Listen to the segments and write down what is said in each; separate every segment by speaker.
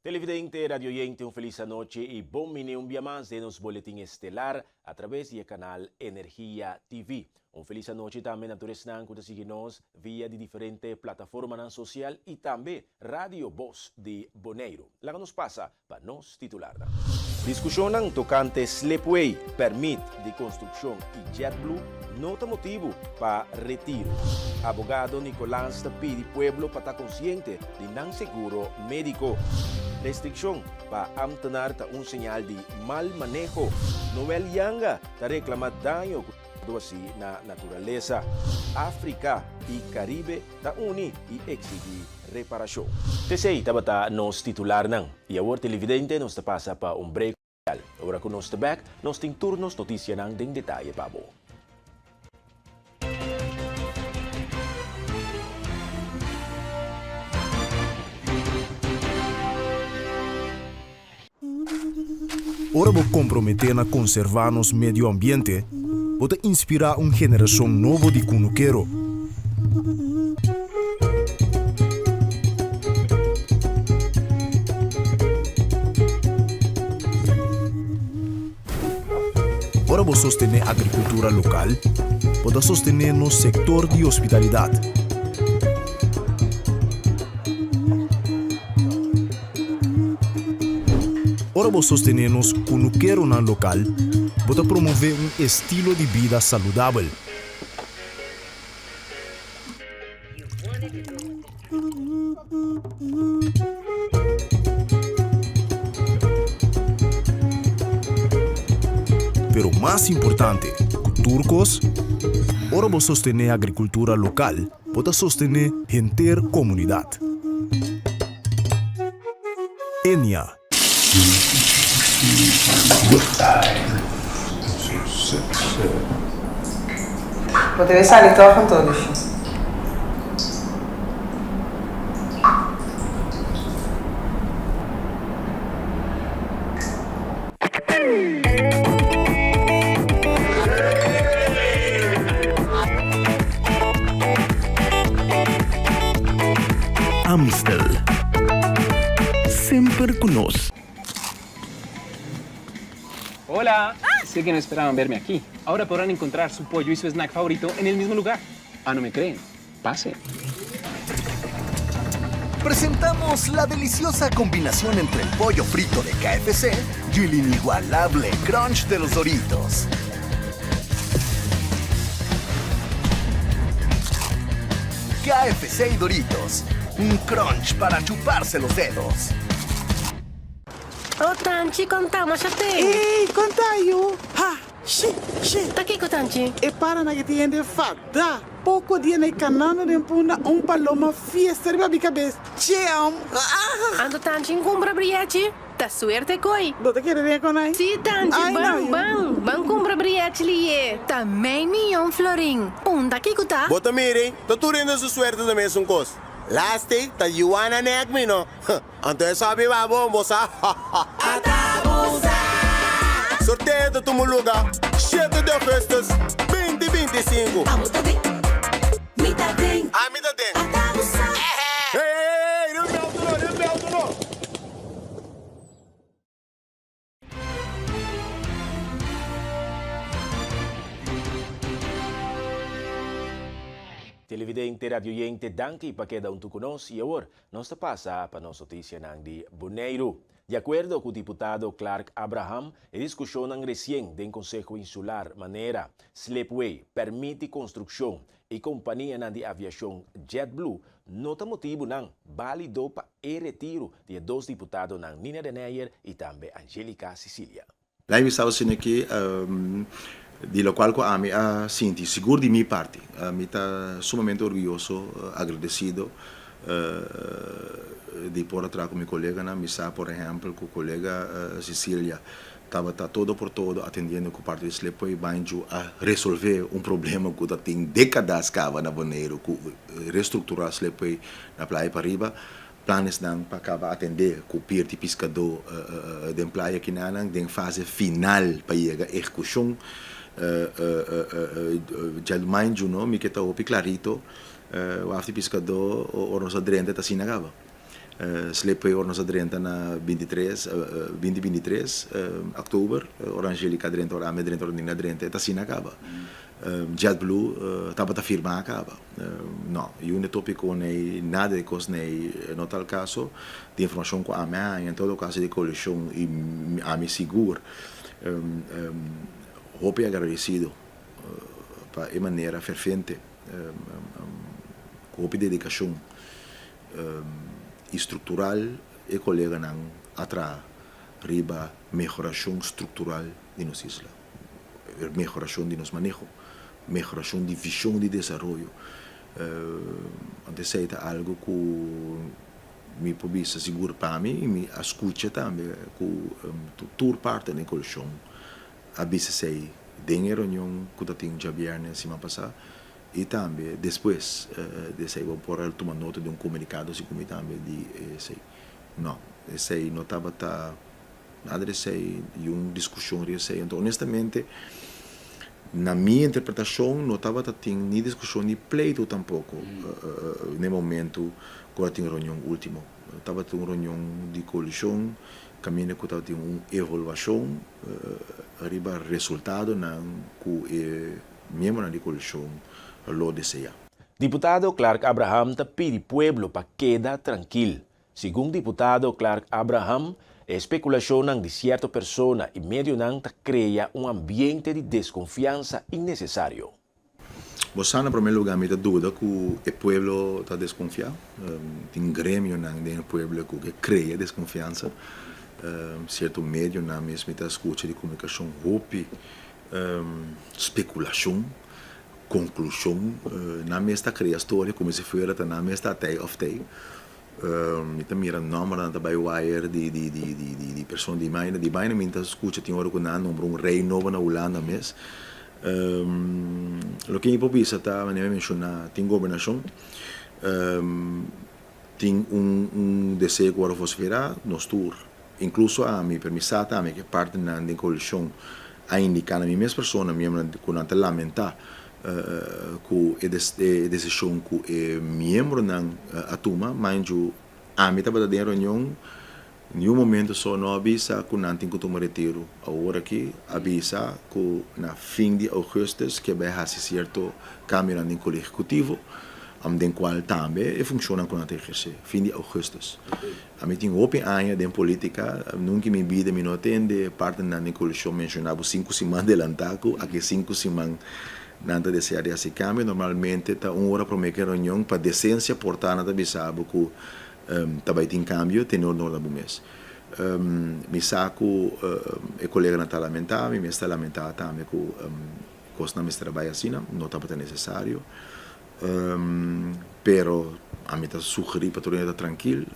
Speaker 1: Televidente, radioyente un felis anochi y bon mini un bia mas den nos boletin estelar a traves di e canal Energia TV. Un felis anochi tambe na tur esnan cu ta sigui nos via di diferente plataformanan social y tambe Radio Bos di Boneiru. Laga nos pasa pa nos titularnan. Diskushonnan tokante slipway, pèrmit di konstrukshon i JetBlue no ta motibu pa retiru. Abogado Nicolas ta pidi pueblo pa ta konsiente di nan seguro médiko. Restrikshon pa ámtenar ta un señal di mal maneho. Noel Yanga ta reklamá daño ku ta wordu hasi na naturalesa. Afrika i Karibe ta uni i eksigí reparashon. T'esei tabata nos titularnan. I awor televidente nos ta pasa pa un break komersial. Ora ku nos ta bek, nos tin tur nos notisianan den detaye pa bo.
Speaker 2: Ora bo komprometé na konservá nos medio ambiente, bo ta inspirá un generashon nobo di kunukero. Ora bo sostené agrikultura lokal, bo ta sostené nos sektor di hospitalidat. Ora bo sostené nos kunukeronan lokal, bo ta promové un estilo di bida saludabel. Pero mas importante ku tur kos, ora bo sostené agrikultura lokal, Bo ta sostené henter komunidat. Enia.
Speaker 3: Bo debe sali tòg anto, Lushi.
Speaker 4: Amstel. Semper cu nos.
Speaker 5: Hola! Sé que no esperaban verme aquí. Ahora podrán encontrar su pollo y su snack favorito en el mismo lugar. Ah, no me creen? Pase.
Speaker 6: Presentamos la deliciosa combinación entre el pollo frito de KFC y el inigualable crunch de los Doritos. KFC y Doritos, un crunch para chuparse los dedos.
Speaker 7: Oh Tanchi, konta masha te.
Speaker 8: Ey, konta yu. Ha, shi, shi.
Speaker 7: Ta kiko Tanchi?
Speaker 8: E paranan ke tin hende fada. Poko dia na e kanando den punda un paloma fiesta riba mi kabes. Cheam!
Speaker 7: Anto Tanchi kumpra briechi? Ta suerte koi.
Speaker 8: Bo ta kere den konai?
Speaker 7: Si Tanchi,
Speaker 8: Ai
Speaker 7: ban,
Speaker 8: no yu.
Speaker 7: ban. Ban kumpra briechi liye. Ta mei miyon florin. Unda kiko ta?
Speaker 9: Bo ta mira ei, ta tur hende su suerte ta mesun kos. Laatste ta Juana nek mi no. Anto e sa biba bon, bo sa. Ata bo sa! Sorteo ta tuma luga shete di augustus binti 25.
Speaker 10: Abo ta den, mi ta den.
Speaker 9: Ami ta den.
Speaker 10: Ata bo sa!
Speaker 9: Hey, hey, hey, hey, riba mi auto no, riba mi auto no.
Speaker 1: Televidente, radioyente, danki pa keda huntu ku nos i awor nos ta pasa pa nos notisianan di Boneiru. Di akuerdo ku diputado Clark Abraham, e diskushonnan resien den Konseho Insular manera Slipway, pèrmit di konstrukshon i kompanianan di aviashon JetBlue no ta motibunan bálido pa e retiru di e dos diputadonan Nina den Heyer i tambe Anjelica Cicilia.
Speaker 11: Lai mi staba asina aki di locual cu ami a sinti sigur di mi parti. Mi ta sumamente orguyoso, agradecido di por a traha cu mi coleganan. Mi sa por ehempel cu colega Cecilia tabata todo por todo atendiendo cu parti di Slipway Banjo a resolve un problema cu ta tin decadas caba na Boneiru cu restructura Slipway na Playa Pariba. Planesnan pa kaba atendé ku pier di piskadó den playa kinanan den fase final pa yega ehekushon. Djalmainju no mi ke ta hopi klarito waf di piskadó ora nos a drenta ta asina kaba. Slipway ora nos a drenta na bintitres, binti bintitres, òktober, ora Angelica a drenta, ora ami a drenta, ora Nina a drenta, e ta asina kaba. JetBlue tabata firmá kaba. No, i un e tópiko nei, nada di kos nei no ta al kaso. Di informashon ku ami a haña, en todo kaso di koalishon i ami sigur hopi agradesido pa e manera fervente ku hopi dedikashon i struktural e koleganan a traha riba mehorashon struktural di nos isla, mehorashon di nos maneho, mehorashon di vishon di desaroyo. Anto esei ta algu ku mi por bisa sigur pa mi i mi a skucha tambe ku tur parti den e koalishon a bisa esei den e reunion ku ta tin djabièrnè siman pasá. I tambe despues di esei bo por a tuma nota di un komunikado si ku mi tambe di esei. No, esei no tabata nada di esei i un diskushon riba esei. Anto honestamente na mi interpretashon no tabata tin ni diskushon ni pleitu tampoko na e momentu ku a tin reunion ultimo. Tabata un reunion di koalishon kaminda ku tabatin un evaluashon riba resultadonan ku e Miembronan di koalishon lo deseá.
Speaker 1: Diputado Clark Abraham ta pidi pueblo pa keda trankil. Segun diputado Clark Abraham, e spekulashonnan di sierto persona i medionan ta krea un ambiente di deskonfiansa innesesario.
Speaker 11: Bo sa na promé lugá mi ta duda ku e pueblo ta deskonfiá. Tin gremionan den e pueblo ku ke krea deskonfiansa. Sierto medionan mes mi ta skucha di komunikashon hopi Spekulashon, konklushon, nan mes ta krea storia komo si fuera ta nan mes ta atei òf tei. Mi ta mira nòmbernan ta bai wire di di di di di di persona di baina, di baina mi ta skucha tin ora ku nan a nombra un rei nobo na Hulanda mes. Loke mi por bisa ta manera mi a menshoná tin gobernashon, tin un un deseo ku ora vosiferá nos tur. Inkluso ami, pero mi sa tambe ku e partnernan den koalishon a indiká na mi mes persona, miembronan, ku nan ta lamentá ku e desishon ku e miembronan a tuma. Mind you, ami tabata den e reunion, niun momento so no a bisa ku nan tin ku tuma retiru. Awor aki a bisa ku na fin di ougùstus ke bai hasi sierto kambionan den Kolegio Ehekutivo, den kual tambe e funshonnan ku nan ta ehersé, fin di ougùstus. Ami tin hopi aña den politica, nunca mi bida mi no a tende partnernan den coalicion menciona bo sinku siman delanta cu aki sinku siman nan ta desea di haci cambio. Normalmente ta un ora prome cu e reunion pa decencia por ta nan ta bisa bo cu ta bay tin cambio tene honor na bo mes. Mi sa cu e coleganan ta lamenta, mi mes ta lamenta tambe cu cosnan mester a bay asina, no tabata necesario. Pero ami ta sugerí pa tur hende ta trankil,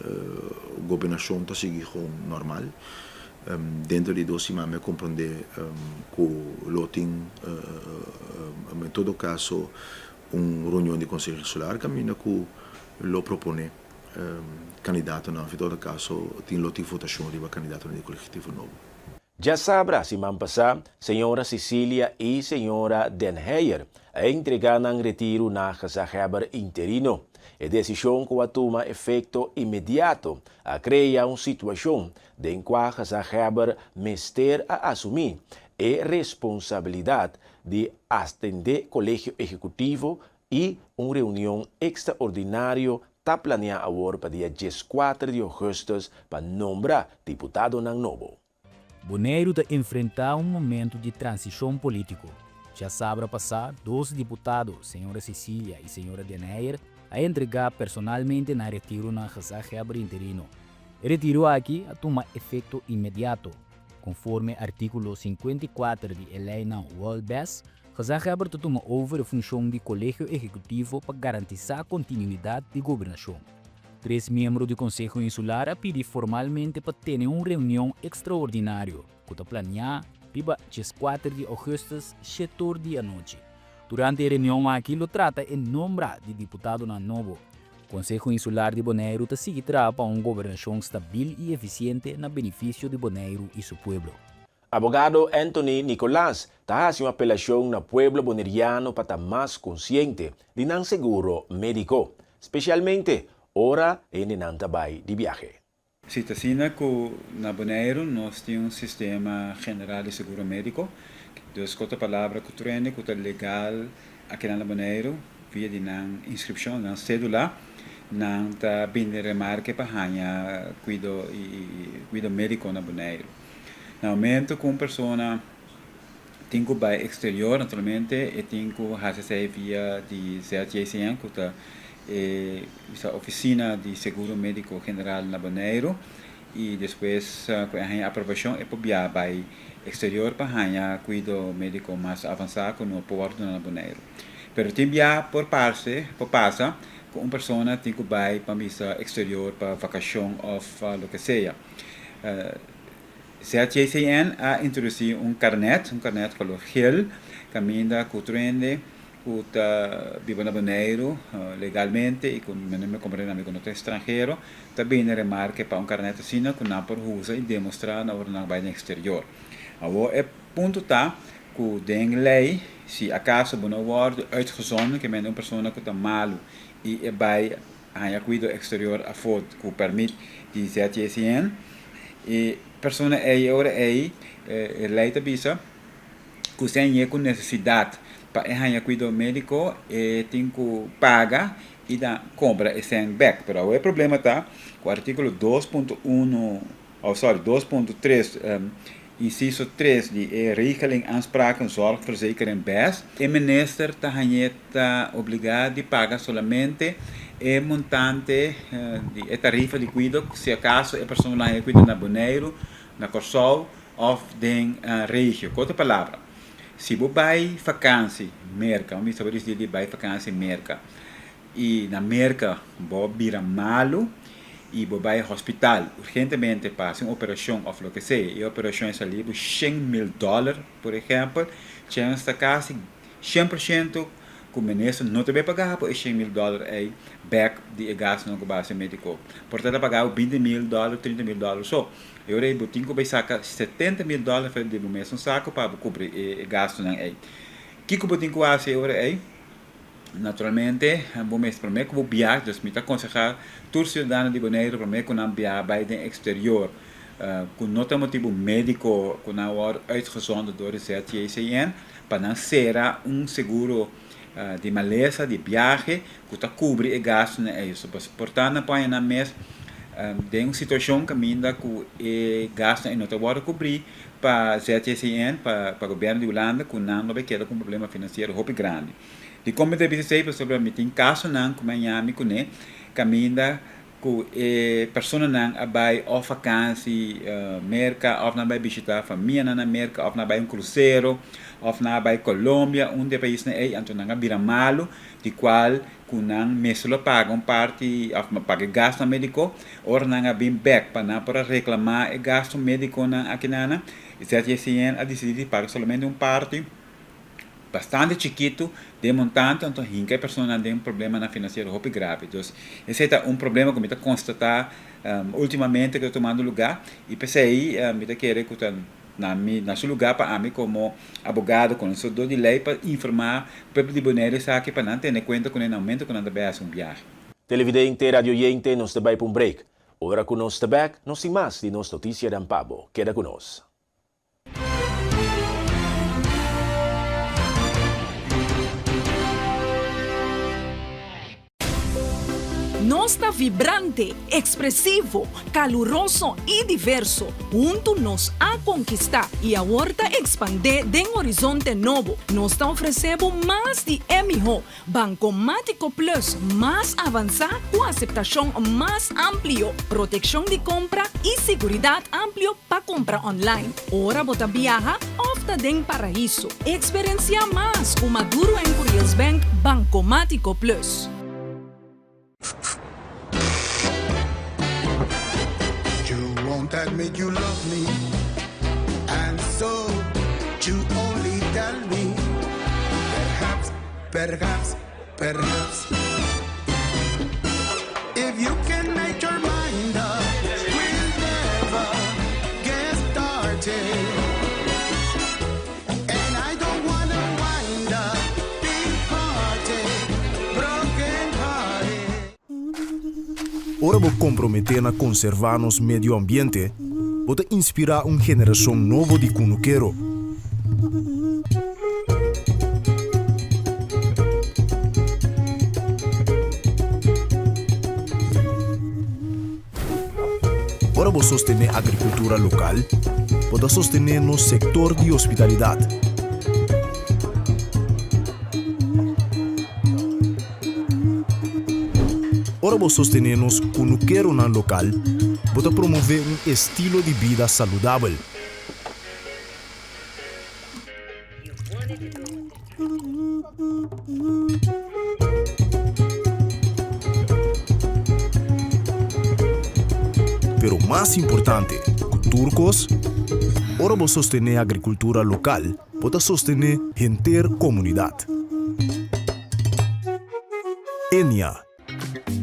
Speaker 11: gobernashon ta sigui gewoon normal. Dentro di dos siman mi a komprondé ku lo tin en todo kaso un reunion di Konseho Insular kaminda ku lo proponé kandidatonan òf en todo kaso tin lo tin votashon riba kandidatonan di Kolegitivo nobo.
Speaker 1: Djasabra siman pasá, señora Cecilia i señora Den Heyer a entregá nan retiru na gezaghebber interino. E desishon ku a tuma efekto inmediato a krea un situashon den kua gezaghebber mester a asumí e responsabilidat di atendé Kolegio Ehekutivo i un reunion ekstraordinario ta planeá awor pa dia dieskuater di ougùstùs pa nombra diputadonan nobo.
Speaker 4: Boneiru ta enfrentá un momentu di transishon polítiko. Djasabra pasá, dos diputado, señora Cecilia i señora Den Heyer, a entregá personalmente nan retiro na gezaghebber interino. E retiro aki a tuma efekto inmediato. Konforme artíkulo 54 di e leinan Wolbes, gezaghebber ta tuma over e funshon di Kolegio Ehekutivo pa garantisá kontinuidat di gobernashon. Tres miembro di Konseho Insular a pidi formalmente pa tene un reunion ekstraordinario ku ta planiá riba dieskuater di ougùstus shetor di anochi. Durante e reunion aki lo trata e nombra di diputadonan nobo. Konseho Insular di Boneiru ta sigui traha pa un gobernashon stabil i efisiente na benifisio di Boneiru i su pueblo.
Speaker 1: Abogado Anthony Nicolaas ta hasi un apelashon na pueblo boneriano pa ta mas konsiente di nan seguro médiko, spesialmente ora hendenan ta bai di biahe.
Speaker 12: Si ta asina ku na Boneiru nos tin un sistema general di seguro médiko, dus ku otro palabra ku tur hende ku ta legal akinan na Boneiru via di nan inskripshon, nan sédula, nan ta bini remarke pa haña kuido i kuido médiko na Boneiru. Na momento ku un persona tin ku bai eksterior naturalmente e tin ku hasi esei via di ZJCN ku ta e bisa ofisina di seguro médiko general na Boneiru i despues ku e haña aprobashon e por bia bai eksterior pa haña kuido médiko mas avansá ku no por wòrdu duna na Boneiru. Pero tin bia por parse por pasa ku un persona tin ku bai pa bisa eksterior pa vakashon òf loke sea. ZJCN a introdusí un karnèt, un karnèt kolor gel, kaminda ku tur hende ku ta biba na Boneiru legalmente i ku mi no komprende nan ku no ta estranhero, ta bini remarke pa un karnèt asina ku nan por usa i demostrá na ora nan bai den eksterior. Awor e punto ta ku den lei si akaso bo no wòrdu uitgezonden, ke mende un persona ku ta malu i e bai haña kuido eksterior afó ku pèrmit di ZJCN. E persona ei e ora ei e lei ta bisa ku si hañ'é ku nesesidat pa e haña kuido médiko e tin ku paga i dan kobra e sèn bèk. Pero awor e problema ta ku artíkulo dos punto uno oh sorry 2.3 inciso 3 di e Regeling Aanspraken Zorgverzekering bes, e minister ta hañ'é ta obligá di paga solamente e montante di e tarifa di kuido si akaso e persona lo haña kuido na Boneiru, na Kòrsou òf den regio. Ku otro palabra, si bo bai fakansi Merka, un bisa bo disidí di bai fakansi Merka, i na Merka bo bira malu i bo bai hospital urgentemente pa hasi un operashon òf loke sea, i e operashon e sali bo 100.000 dòler por ehèmpel, chèns ta kasi 100% ku minister no ta bai paga bo e 100.000 dòler ei bèk di e gastunan ku bo a hasi médiko. Por ta ta paga bo 20.000 dòler, 30.000 dòler so. E ora ei bo tin ku bai saka 70.000 dòler for di bo mesun saku pa bo kubri e gastunan ei. Kiko bo tin ku hasi e ora ei? Naturalmente, bo mester promé ku bo biaha, dus mi ta konsehá tur siudadano di Boneiru promé ku nan biaha bai den eksterior ku no ta motibu médiko ku nan wòrdu uitgezonden dor di ZJCN pa nan sera un seguro di malesa di biahe ku ta kubri e gastunan ei. So por ta nan por haña nan mes den un situashon kaminda ku e gastunan ei no ta wòrdu kubrí pa ZJCN, pa gobièrnu di Hulanda ku nan lo bai keda ku un problema finansiero hopi grandi. Dikon mi ta bisa esei? Pasobra mi tin kasonan ku mi a yami kuné kaminda ku e personanan a bai òf fakansi Merka òf nan a bai bishitá famianan na Merka òf nan a bai un krusero òf nan a bai Colombia, un di e paisnan ei, anto nan a bira malu di kual ku nan mester lo paga un parti òf paga e gastunan médiko, ora nan a bin bèk pa nan por a reklamá e gastu médikonan akinana, ZJCN a disidí di paga solamente un parti bastante chikitu den montante, anto hinka e personanan den problemanan finansiero hopi grave. Dus esei ta un problema ku mi ta konstatá últimamente ku ta tumando lugá i p'esei mi ta kere ku ta Na mi, na su lugá pa ami komo abogado, konosedor di lei pa informá pueblo di Boneiru esaki pa nan tene kuenta kuné na momento ku nan ta bai hasi un biahe.
Speaker 1: Televidente, radioyente, nos ta bai pa un break. Ora ku nos ta bèk, nos tin mas di nos notisianan pa bo. Keda ku nos.
Speaker 13: Nos ta vibrante, ekspresivo, kaluroso i diverso. Huntu nos a konkistá i awor ta ekspandé den horizonte nobo. Nos ta ofresé bo mas di e mihó Bankomátiko Plus mas avansá ku aseptashon mas amplio, protekshon di kompra i siguridat amplio pa kumpra online ora bo ta biaha òf ta den paraiso. Eksperensiá mas ku Maduro en Curiels Bank Bankomátiko Plus.
Speaker 14: You won't admit you love me And so you only tell me Perhaps, perhaps, perhaps If you can make your mind up We'll never get started And I don't wanna wind up Big hearted, broken hearted.
Speaker 2: Ora bo komprometé na konservá nos medio ambiente, bo ta inspirá un generashon nobo di kunukero. Ora bo sostené agrikultura lokal, bo ta sostené nos sektor di hospitalidat. Ora bo sostené nos kunukeronan lokal, bo ta promové un estilo di bida saludabel. Pero mas importante ku tur kos, ora bo sostené agrikultura lokal, bo ta sostené henter komunidat. Enia.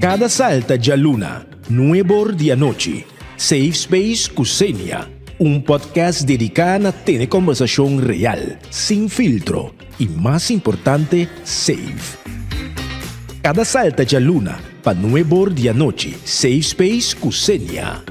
Speaker 15: Kada salta djaluna, nuebor di anochi, Safe Space ku Xenia, un podcast dediká na tene kòmbersashon real, sin filtro i mas importante, safe. Kada salta djaluna pa nuebor di anochi, Safe Space ku Xenia.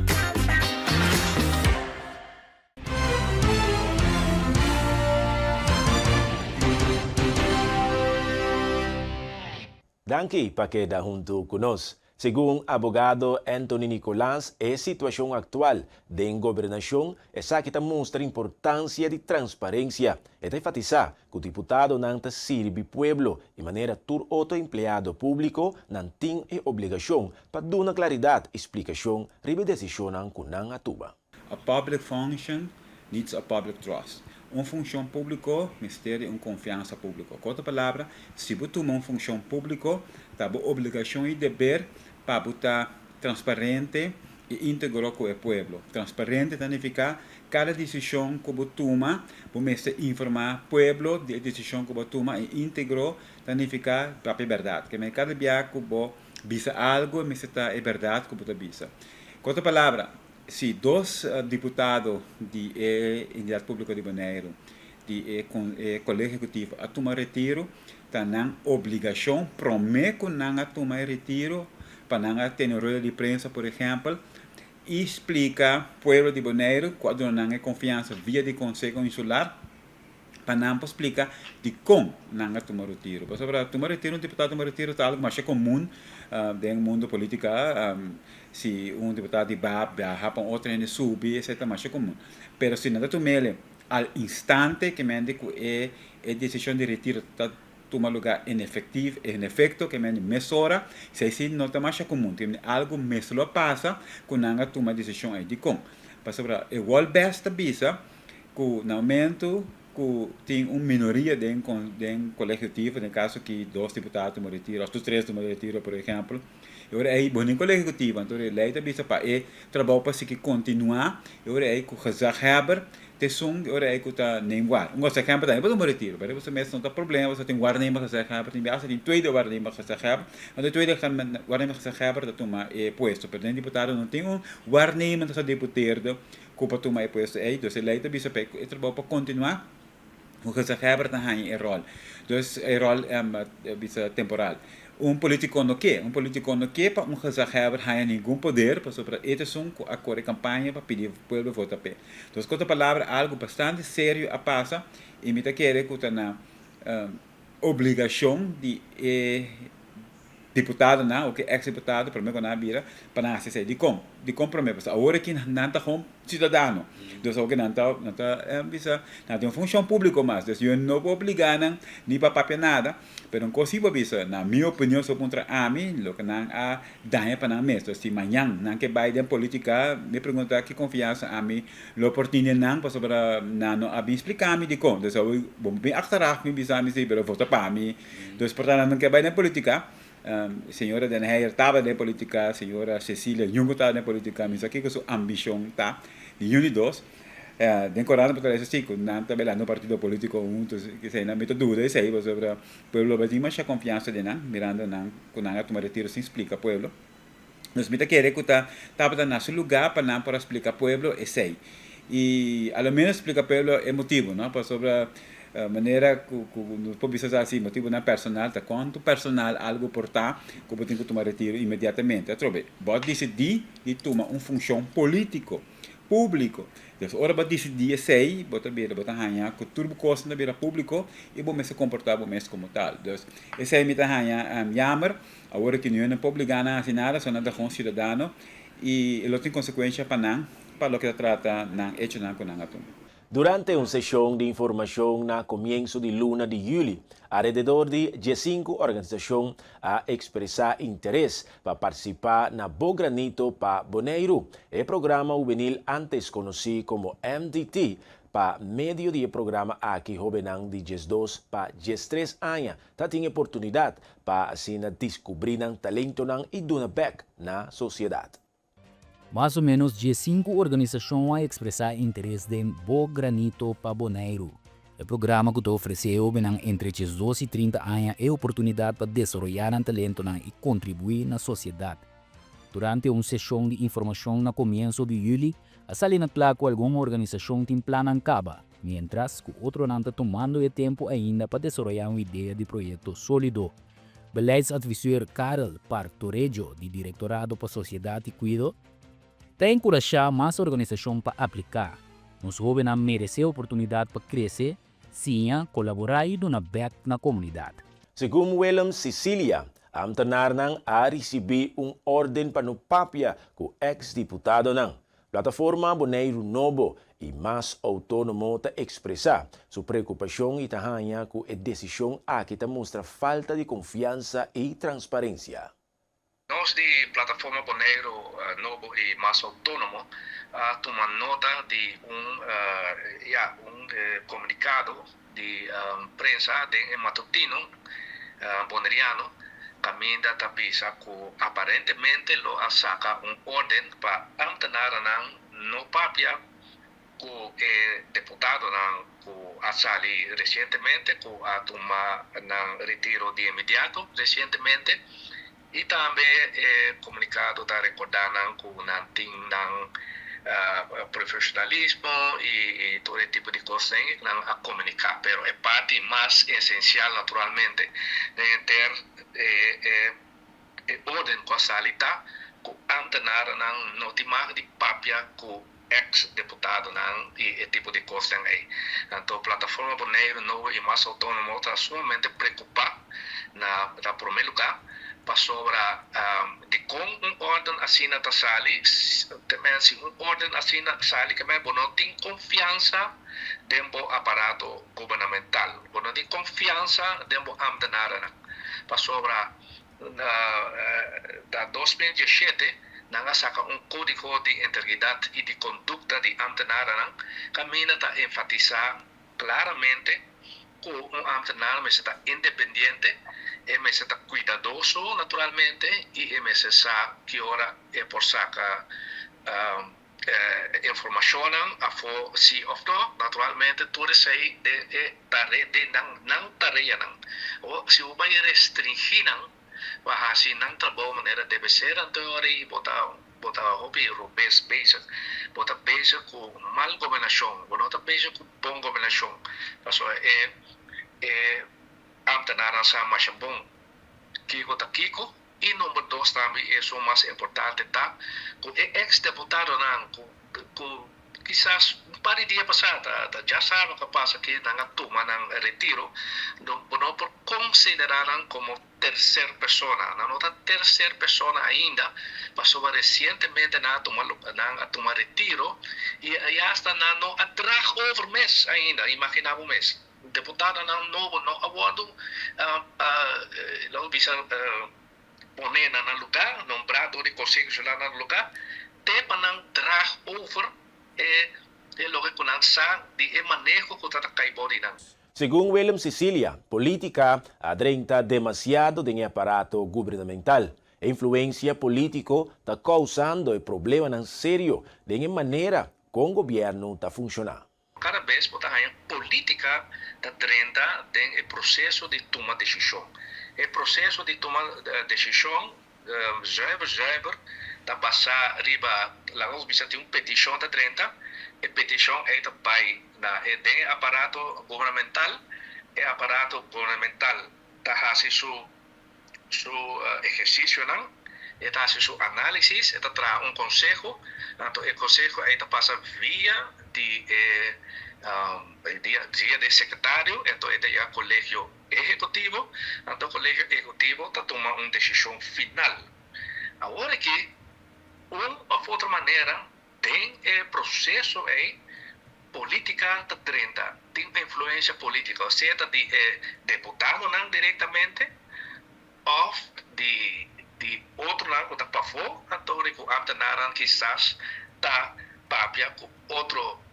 Speaker 1: Danki pa keda huntu ku nos. Segun abogado Anthony Nicolaas e situashon aktual den gobernashon esaki ta mustra importansia di transparensia. E ta enfatisá ku diputadonan ta sirbi pueblo i manera tur otro empleado públiko nan tin e obligashon pa duna klaridat i splikashon riba e desishonnan ku nan a tuma.
Speaker 12: A public function needs a public trust. Un funcion publico mester di un confiansa publico. Cu otro palabra, si bo tuma un funcion publico, ta bo obligacion y deber pa bo ta transparente y integro cu e pueblo. Transparente ta nifica cada decision cu bo tuma, bo mester informa pueblo di e decision cu bo a tuma y integro ta nifica papia berdad. Keme cada bia cu bo bisa algo e mester ta e berdad cu bo ta bisa. Cu otro palabra, Si dos diputado di e Entidat Públiko di Boneiru, di e e Kolegio Ehekutivo a tuma retiro, ta nan obligashon promé ku nan a tuma e retiro pa nan a tene un rueda di prensa por ehèmpel i splika pueblo di Boneiru ku a duna nan e konfiansa via di Konseho Insular pa nan por splika dikon nan a tuma retiro. Pasobra tuma retiro, un diputado tuma retiro ta algu masha komun den mundo politika. Si un diputado di baha biaha pa un otro hende subi, esei ta masha komun. Pero si nan ta tum'el al instante ke mende ku e e desishon di retiro ta tuma lugá en efektiv en efekto ke mende mesora, esei si no ta masha komun. Tin algu mester lo a pasa ku nan a tuma e desishon ei. Dikon? Pasobra e Wolbes ta bisa ku na momento ku tin un minoria den den Kolegio Ejecutivo, den kaso ki dos diputado tuma retiro òf tur tres tuma retiro por ehèmpel, e ora ei bo no Kolegio Ejecutivo, anto e lei ta bisa pa e trabou pa sigui kontinuá, e ora ei ku gezaghebber ta esun e ora ei ku ta neem waar. Un gezaghebber tambe por tuma retiro, pero pasobra mes no ta problema pasobra tin waarnemer gezaghebber, tin biaha tin tweede waarnemer gezaghebber, anto e tweede waarnemer gezaghebber ta tuma e puesto, pero den diputado no tin un waarnemend gedeputeerde Ku pa tuma e puesto ei, dus e lei ta bisa pa e trabou pa kontinuá, ku gezaghebber ta haña e ròl. Dus e ròl bisa temporal. Un polítiko no ke, un polítiko no ke pa un gezaghebber haña ningun poder pasobra e ta esun ku a kore kampaña pa pidi pueblo vota p'e. Dus ku otro palabra algu bastante serio a pasa i mi ta kere ku ta na obligashon di e Diputadonan o ke ex diputado prome ku nan a bira pa nan hasi esei. Dikon? Dikon prome? Pasobra awor aki nan ta hon siudadano. Dus awor ki nan ta nan ta bisa nan tin un funshon públiko mas. Dus yo no por obligá nan ni pa papia nada. Pero un kos si por bisa, na mi opinion si bo puntra ami, loke nan a daña pa nan mes. Dus si mañan nan ke bai den polítika, mi pregunta ki konfiansa ami lo por tin den nan pasobra nan no a bin splika mi dikon. Dus awor bo bin achteraf mi bisa mi si pero vota pa mi. Dus por tanto nan ke bai den politica, señora Den Heyer tabata den politica, señora Cecilia Jungo tabata den politica, mi sa kiko su ambicion ta, ningun di dos. Den corant bo ta lesa si ku nan ta belando un partido politico hunto, esei nan mi ta duda esei pasobra pueblo lo bai tin masha confiansa den nan, mirando nan ku nan a tuma retiro sin splika pueblo. Dus mi ta kere ku ta tabata na su lugá pa nan por a splika pueblo esei. I a lo menos splika pueblo e motibu, no? Pasobra. Manera ku nos por bisa sa si motibunan personal ta kuantu personal algu por ta ku bo tin ku tuma retiro inmediatamente. Atrobe, bo a disidí di tuma un funshon polítiko, públiko. Dus ora bo a disidí esei, bo ta bira, bo ta haña ku tur bo kosnan ta bira públiko i bo mester komportá bo mes komo tal. Dus esei mi ta haña yamer. Awor aki niun no por obligá nan hasi nada, so nan ta gewoon siudadano i lo tin konsekuensha pa nan pa loke ta trata nan echonan ku nan a tuma.
Speaker 1: Durante un seshon di informashon na komienso di luna di yüli, alrededor di diesinku organisashon a ekspresá interes pa partisipá na Bo Granito pa Boneiru, e programa hubenil antes konosí komo MDT. Pa medio di e programa aki hóbennan di 12 pa 13 aña ta tin e oportunidat pa asina diskubrí nan talentonan i duna bèk na sosiedat.
Speaker 4: Mas o ménos 15 organisashon a ekspresá interes den Bo Granito pa Boneiru, e programa ku ta ofresé e hóbennan entre 12 i 30 aña e oportunidat pa desaroyá nan talentonan i kontribuí na sosiedat. Durante un seshon di informashon na komienso di yüli, a sali na kla ku algun organisashon tin plannan kaba, miéntras ku otronan ta tumando e tempu ainda pa desaroyá un idea di proyekto sólido. Beleidsadviseur Karel Partorejo di Direktorado pa Sosiedat i Kuido ta enkurashá mas organisashon pa apliká. Nos hóbennan meresé oportunidat pa krese, siña, kolaborá i duna bèk na komunidat.
Speaker 1: Segun Willem Cicilia, ámtenarnan a risibí un órden pa no papia ku eks-diputadonan. Plataforma Boneiru Nobo i Mas Outónomo ta ekspresá su preokupashon i ta haña ku e desishon aki ta mustra falta di konfiansa i transparensia.
Speaker 16: Nos di Plataforma Boneiru Nobo i Mas Outónomo a tuma nota di un ya un komunikado di prensa den e matutino boneriano kaminda ta bisa ku aparentemente lo a saka un orden pa ámtenaranan no papia ku e deputadonan ku a sali resientemente ku a tuma nan retiro di inmediato resientemente i tambe e komunikado ta rekordá nan ku nan tin nan profesionalismo i tur e tipo di kosnan ei nan a komuniká. Pero e parti mas esensial naturalmente den henter e orden ku a sali ta ku ámtenarnan no tin mag di papia ku eks deputadonan i e tipo di kosnan ei. Anto Plataforma Boneiru Nobo i Mas Outónomo ta sumamente preokupá na na promé lugá pasobra dikon un órden asina ta sali, te men si un órden asina sali ke men bo no tin konfiansa den bo aparato gubernamental, bo no tin konfiansa den bo ámtenarnan pasobra Na na 2017 nan a saka un kódigo di integridat i di kondukta di ámtenarnan kaminda ta enfatisá klaramente ku un ámtenar mester ta independiente, e mester ta kuidadoso naturalmente i e mester sa ki ora e por saka informashonnan afó si òf no. Naturalmente tur esei den e tare den nan nan tareanan. Awor si bo bai restringí nan pa hasi nan trabou manera debe ser anto e ora ei bo ta bo ta hopi robes bezig. Bo ta bezig ku mal gobernashon, bo no ta bezig ku bon gobernashon pasobra e e ámtenarnan sa masha bon kiko ta kiko. I number dos tambe i esun mas importante ta ku e eks deputadonan ku ku kisas un par di dia pasá ta ta djasabra ku a pasa ke nan a tuma nan retiro no bo no por konsiderá nan komo terser persona. Nan no ta terser persona ainda pasobra resientemente nan a tuma nan a tuma retiro i asta nan no a draag over mes ainda, imaginá bo mes. Deputadonan nobo no a wordo, laat bisa, pone na nan lugar, nombra door di Conseho Insular na nan lugar, te pa nan draag over e loke cu nan sa di e maneho cu ta ta cay bou di nan.
Speaker 1: Segun Willem Cecilia, politica a drenta demasiado den e aparato gubernamental. E influencia politico ta causando e problemanan serio den e manera con gobierno ta funciona.
Speaker 16: Kada bes bo ta haña polítika ta drenta den e proseso di tuma desishon. E proseso di tuma desishon zuiver zuiver ta basá riba, laga nos bisa tin un petishon ta drenta. E petishon ei ta bai na e den e aparato gubernamental, e aparato gubernamental ta hasi su su ehersisionan, e ta hasi su análisis, e ta traha un konseho, anto e konseho ei ta pasa via di e via di e sekretario, anto e ta yega kolegio ehekutivo, anto kolegio ehekutivo ta tuma un desishon final. Awor aki un òf otro manera Den e proseso ei, politica ta drenta, tin influencia politica, sea ta di e deputadonan directamente of di di otronan cu ta pafó, anto ri cu ambtenaarnan kisas ta papia cu otro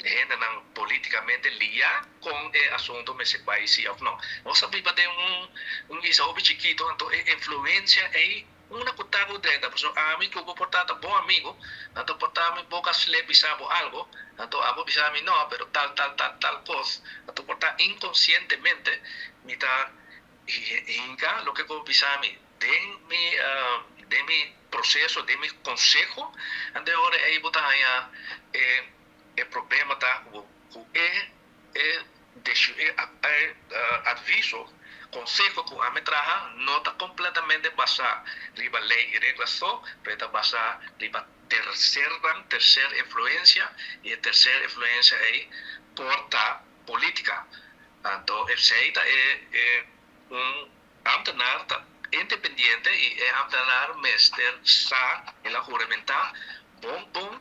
Speaker 16: hendenan politicamente liá con e asunto mester bai si of no. Nos ta biba den un un isla hopi chikito, anto e influencia ei Una ku ta ku drenta, pasobra ami ku bo por ta ta bon amigu, anto por ta mi boka slep bisa bo algu, anto abo bisa mi no, pero tal tal tal tal kos, anto por ta inkonsientemente mi ta hinka loke bo bisa mi den mi den mi proseso, den mi konseho, anto e ora ei bo ta haña e e problema ta ku bo ku e e E adviso, konseho ku ami traha no ta kompletamente basá riba lei i regla so, pero e ta basá riba tersernan, terser influensia, i e terser influensia ei por ta polítika. Anto esei ta e un ámtenar ta independiente i e ámtenar mester sa, el a huramentá bon bon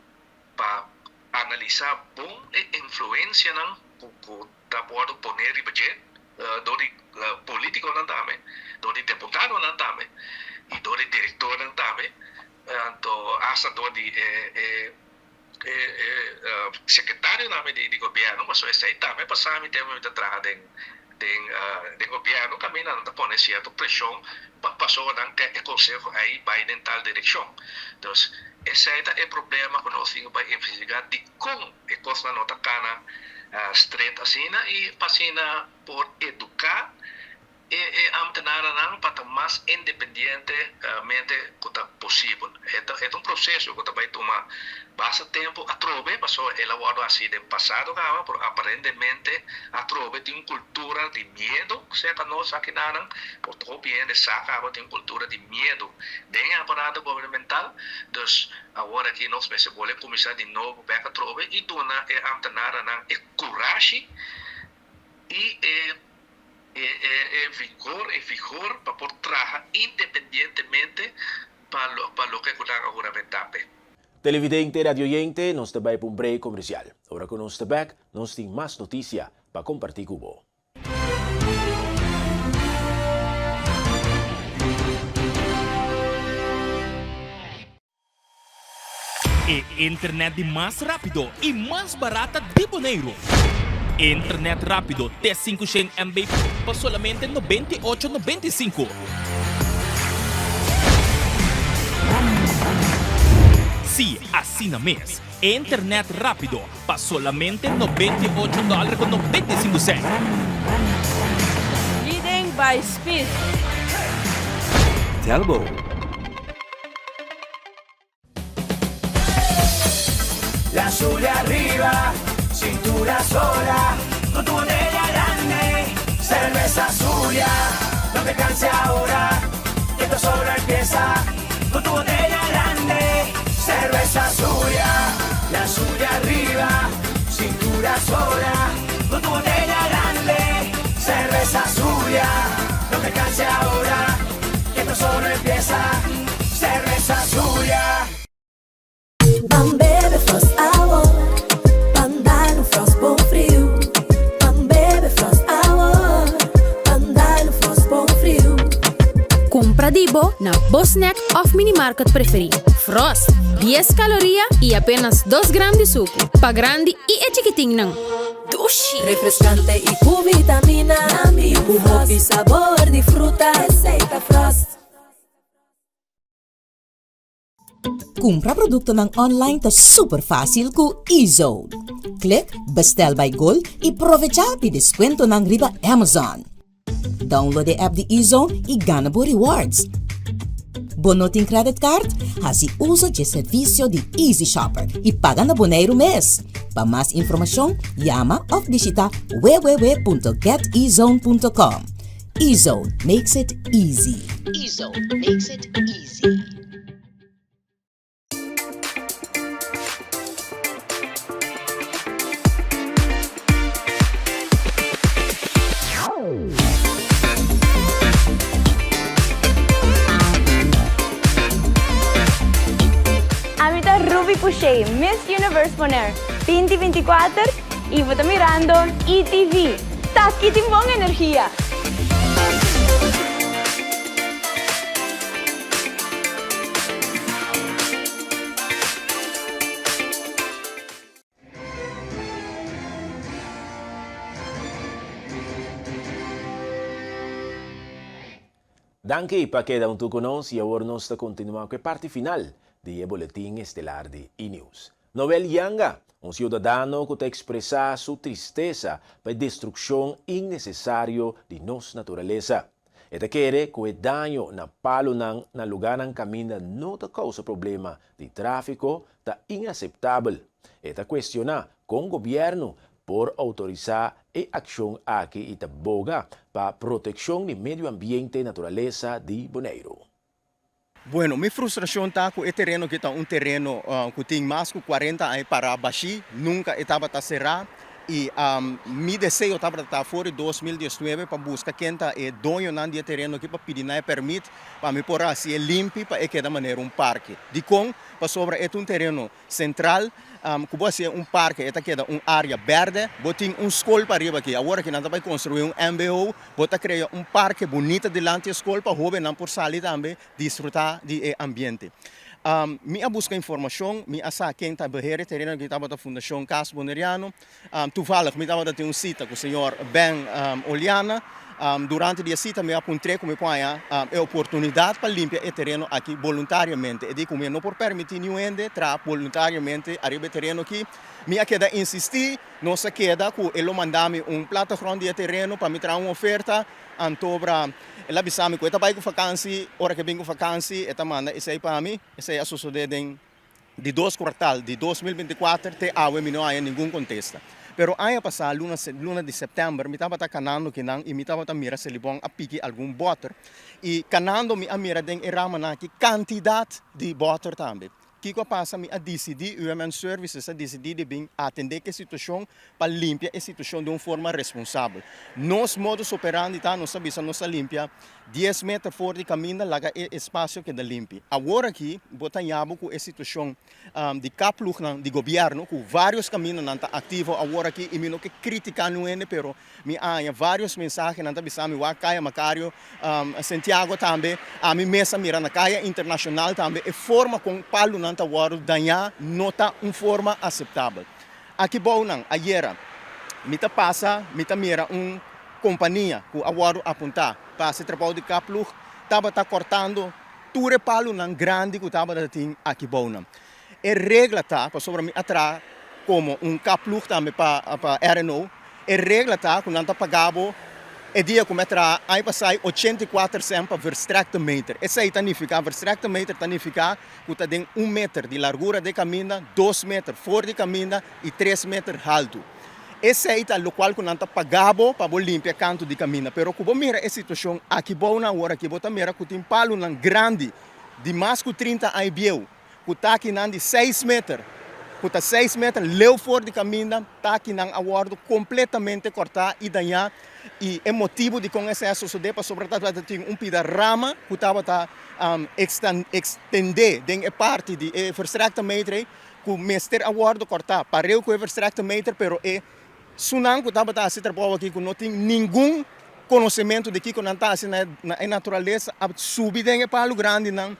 Speaker 16: pa Analisá bon e influensianan ku ta wòrdu poné riba dje dor di polítikonan tambe, dor di deputadonan tambe i dor di direktornan tambe, anto asta dor di e e sekretarionan di gobièrnu, pasobra esei tambe pasá mi tempu mi ta traha den den gobièrnu kaminda nan ta pone sierto preshon pa pasobra nan ke e konseho ei bai den tal direkshon. Dus esei ta e problema ku nos tin ku bai investigá dikon e kosnan no ta kana stret asina i pa asina por eduká E e ambtenarennan pa ta mas independiente mente ku ta posibel. E ta e ta un proseso ku ta bai tuma basta tempu atrobe, pasobra el a wòrdu hasi den pasado kaba, pero aparentemente atrobe tin un kultura di miedu serka nos akinanan, por hopi hende sa kaba tin un kultura di miedu den e aparato gubernamental. Dus awor aki nos mester bolbe kuminsá di nobo bèk atrobe i duna e ambtenarennan e kurashi i e E e vigor e vigor pa por traha independientemente pa pa loke ku nan a huramentá p'e.
Speaker 1: Televidente, radioyente, nos ta bai pa un break comercial. Ora cu nos ta bek, nos tin mas noticia pa comparti cu bo.
Speaker 17: E internet di mas rápido i mas barata di Boneiru. Internet rápido te 500 MB pa solamente 98 95. Sí, asina mes. Internet rápido pa solamente 98 dòler ku 95 sènt.
Speaker 18: Leading by speed.
Speaker 19: Telbo.
Speaker 14: La Zulia arriba, cintura sola, con tu botella grande, cerveza Zulia, no te canses ahora, que esto solo empieza, con tu botella grande, cerveza Zulia, la Zulia arriba, cintura sola, con tu botella grande, cerveza Zulia, no te canses ahora, que esto solo empieza, cerveza Zulia.
Speaker 10: Ban bebe Frost awo, ban dal un Frost bon friu. Ban bebe Frost awo, ban dal un Frost bon friu.
Speaker 20: Kumpra di bo na bo snack òf minimarket preferí. Frost, dies kaloria i apenas dos gram di suku, pa grandi i e chikitinnan.
Speaker 10: Dushi! Refrescante y cu vitamina, cu hopi sabor di fruta, esey ta Frost.
Speaker 21: Kumpra produktonan online ta super fásil ku eZone. Klik Bestel by Gold i provechá di deskuentonan riba Amazon. Download e app di eZone i gana bo rewards. Bo no tin credit card? Hasi uso dje servisio di Easy Shopper i paga na Boneiru mes. Pa mas informashon, yama òf bishita www.getezone.com. Ezone makes it easy. Ezone makes it easy.
Speaker 18: Ami ta Ruby Pouchet, Miss Universe Bonaire 2024 y bo ta mirando ETV. Taki tin bon energia!
Speaker 1: Danki pa keda huntu ku nos i awor nos ta kontinuá ku e parti final di e boletin estelar di E-News. Noel Yanga, un siudadano ku ta ekspresá su tristesa pa e destrukshon innesesario di nos naturalesa. E ta kere ku e daño na palunan na lugánan kaminda no ta kousa problema di tráfiko ta inaseptabel. E ta kuestioná kon gobièrnu por outorisá e akshon aki i ta boga pa protekshon di medio ambiente i naturalesa di Boneiru.
Speaker 19: Bueno, mi frustrashon ta ku e tereno aki ta un tereno ku tin mas ku kuarenta aña pará bashí, nunka e tabata será i mi deseo tabata ta for di 2019 pa buska ken ta e doñonan di e tereno aki pa pidi nan e pèrmit pa mi por hasi e limpi pa e keda manera un parke. Dikon? Pasobra e ta un tereno sentral ku bo hasié un parke e ta keda un área bèrdè, bo tin un skol pariba aki, awor aki nan ta bai konstruí un mbo, bo ta krea un parke bunita dilanti e skol pa hóbennan por sali tambe disfrutá di e ambiente. Mi a buska informashon, mi a sa ken ta beheer e tereno aki tabata Fundashon Kas Boneriano, Toevallig mi tabata tin un sita ku señor Ben Oliana. Durante di e sita mi a puntr'é ku mi por haña e oportunidat pa limpia e tereno aki boluntariamente. E di ku mi no por permití niun hende traha boluntariamente ariba e tereno aki. Mi a keda insistí, nos a keda ku e lo manda mi un platagrond di e tereno pa mi traha un oferta. Antobra el a bisa mi ku e ta bai ku fakansi, ora ku e bin ku fakansi e ta manda esei pa mi. Esei a sosodé den. Di dos kuartal di 2024 te awe mi no haña ningun kontesta. Pero aña pasá, luna luna di sèptèmber, mi tabata kanando kinan i mi tabata mira Selibon a piki algun bòter. I kanando mi a mira den e ramanan aki kantidat di bòter tambe. Kiko a pasa? Mi a disidí, UMN Services a disidí di bin atendé ku e situashon pa limpia e situashon den un forma responsabel. Nos modus operandi ta, nos a bisa nos a limpia Dies meter for di kaminda laga e espasio keda limpi. Awor aki bo ta yabo ku e situashon di kapploegnan di gobièrnu ku vários kamindanan ta aktivo awor aki i mi no ke kritiká niun hende pero mi a haña vários mensahenan ta bisa mi wak Kaya Macario, Santiago tambe, ami mes a mira na Kaya Internashonal tambe e forma kon palunan ta wòrdu dañá no ta un forma aseptabel. Aki bounan ayera mi ta pasa mi ta mira un. Kompania ku a wòrdu apuntá pa hasi trabou di kaplug tabata kòrtando tur e palunan grandi ku tabata tin aki bounan. E regla ta, pasobra mi a traha komo un kaplug tambe pa pa RNO, e regla ta ku nan ta paga bo e dia ku mi a traha aña pasá 84 sènt pa verstrekte meter. Esei ta nifiká, verstrekte meter ta nifiká ku ta den un meter di largura di e kaminda, dos meter for di kaminda i tres meter haltu. Esei ta lokual ku nan ta paga bo pa bo limpia kantu di kaminda. Pero ku bo mira e situashon aki bou nan awor aki, bo ta mira ku tin palunan grandi di mas ku 30 aña bieu, ku takinan di seis meter, ku ta seis meter leu for di kaminda, takinan a wòrdu kompletamente kòrtá i dañá. I e motibu dikon esei a sosodé pasobra tabata tin un pida rama ku tabata ekstendé den e parti di e verstrekte meter ei. ku mester a wòrdu kòrtá pareu ku e verstrekte meter, pero e sunan ku tabata hasi trabou aki ku no tin ningun konosementu di kiko nan ta hasi na e naturalesa a subi den e palu grandinan,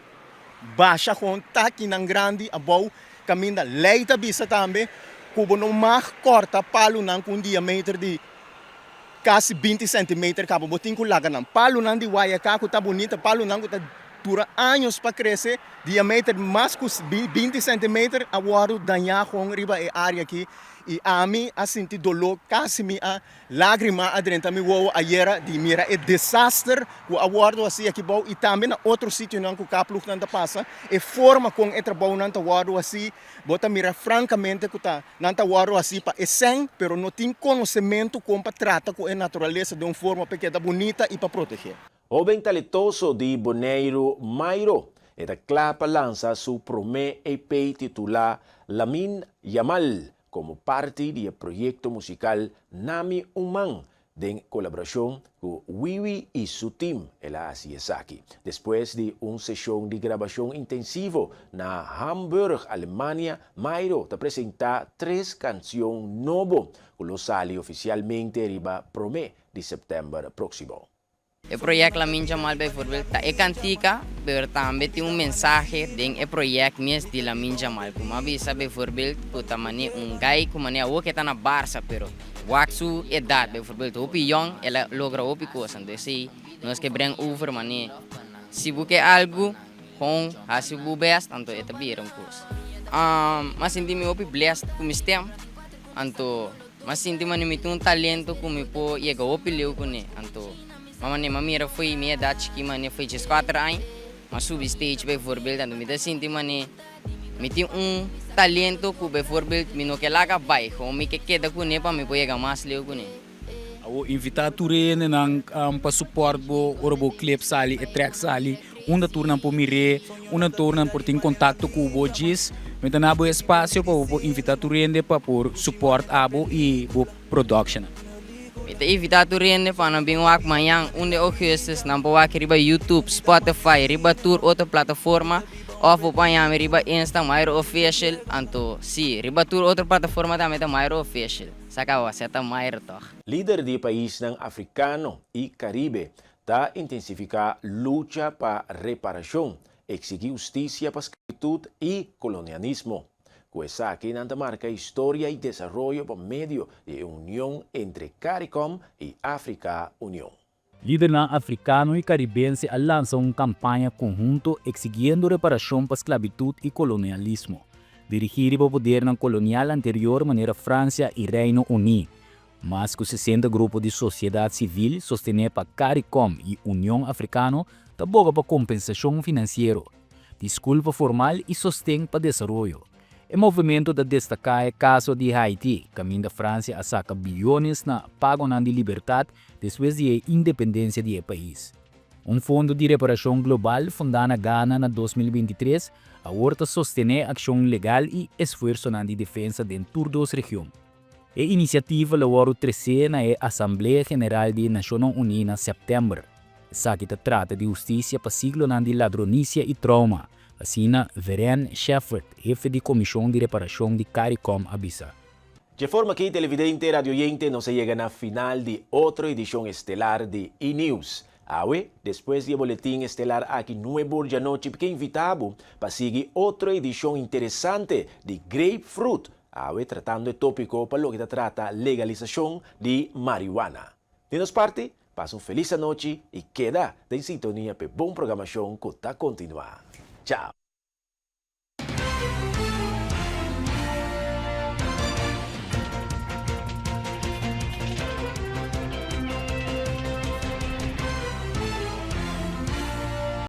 Speaker 19: basha kon takinan grandi abou kaminda lei ta bisa tambe ku bo no mag kòrta palunan ku un diameter di kasi 20 sentimeter kaba bo tin ku laga nan. Palunan di wayaka ku ta bunita, palunan ku ta. dura años pa krese, diameter mas ku 20 centimeter a wòrdu dañá kon riba e área aki i ami a sinti doló kasi mi a Lágrima a drenta mi wowo ayera di mira e desaster ku a wòrdu hasi aki bou i tambe na otro sitionan ku kaplugnan ta pasa. E forma kon e trabounan ta wòrdu hasi, bo ta mira frankamente ku ta nan ta wòrdu hasi pa e sèn, pero no tin konosementu kon pa trata ku e naturalesa den un forma pa e keda bunita i pa protegé.
Speaker 1: Hoben talentoso di Boneiru Mairo e ta kla pa lansa su promé EP titulá Lamin Yamal komo parti di e proyekto musikal Nami un Man den kolaborashon ku Wiwi i su tim. El a hasi esaki despues di un seshon di grabashon intensivo na Hamburg, Alemania. Mairo ta presentá tres kansion nobo ku lo sali ofisialmente riba promé di sèptèmber próksimo.
Speaker 3: E project Lamin Jamal bijvoorbeeld ta e kantika, pero tambe tin un mensahe den e project mes di Lamin Jamal ku m'a bisa bijvoorbeeld ku ta mane un guy ku mane awor ke ta na Barca pero wak su edad bijvoorbeeld hopi yong el a logra hopi kos anto esei nos ke breng over mane si bo ke algu gewoon hasi bo best anto e ta bira un kos. M'a sinti mi hopi blessed ku mi stem anto. M'a sinti mane mi tin un talento ku mi por yega hopi leu kuné. Anto m'a mane m'a mira fo'i mi edat chikí mane fo'i dieskuater aña m'a subi stage bijvoorbeeld anto mi ta sinti mane mi tin un talento ku bijvoorbeeld mi no ke laga bai gewoon mi ke keda kuné pa mi por yega mas leu kuné.
Speaker 4: Awor invitá tur e hendenan pa support bo ora bo clip sali, e track sali, unda tur nan por mir'é, unda tur nan por tin contacto cu bo djis. Mi ta na bo espacio pa bo por invitá tur hende pa por support abo y bo productionnan.
Speaker 3: Mi ta invitá tur hende pa nan bin wak mañan un di augustus, nan por wak riba YouTube, Spotify, riba tur otro plataforma of bo por haña mi riba Insta Mayro Official, anto si, riba tur otro plataforma tambe ta Mayro Official. Sa caba sa ta Mayro toch.
Speaker 1: Lider di e paisnan afrikano i Karibe ta intensifiká lucha pa reparashon, eksigí hustisia pa sklabitut i kolonialismo. Ku esaki nan ta marka historia i desaroyo pa medio di e union entre Caricom i Afrika Union.
Speaker 4: Lidernan afrikano i karibense a lansa un kampaña konhunto eksigiendo reparashon pa sklabitut i kolonialismo, dirigí riba podernan kolonial anterior manera Fransia i Reino Uní. Mas ku 60 grupo di sosiedat sivil sostené pa Caricom i Union Afrikano ta boga pa kompensashon finansiero, diskulpa formal i sosten pa desaroyo. E movimento ta destaká e kaso di Haiti, kaminda Fransia a saka biliones na pagonan di libertat despues di e independensia di e pais. Un fondo di reparashon global fundá na Ghana na 2023 awor ta sostené akshon legal i esfuersonan di defensa den tur dos region. E inisiativa lo wòrdu tresé na e Asamblea General di Nashonnan Uní na sèptèmber. Esaki ta trata di hustisia pa siglonan di ladronisia i trauma, asina Verene Shepherd, hefe di Komishon di Reparashon di Caricom a bisa.
Speaker 1: Dje forma aki, televidente i radioyente, nos a yega na final di otro edishon estelar di E-News. Awe, despues di e boletin estelar aki nuebor djanochi, ke invitá bo pa sigui otro edishon interesante di Grapefruit, awe tratando e tópiko pa loke ta trata legalisashon di marihuana. Di nos parti, pasa un felis anochi i keda den sintonia p'e bon programashon ku ta kontinuá. Chao!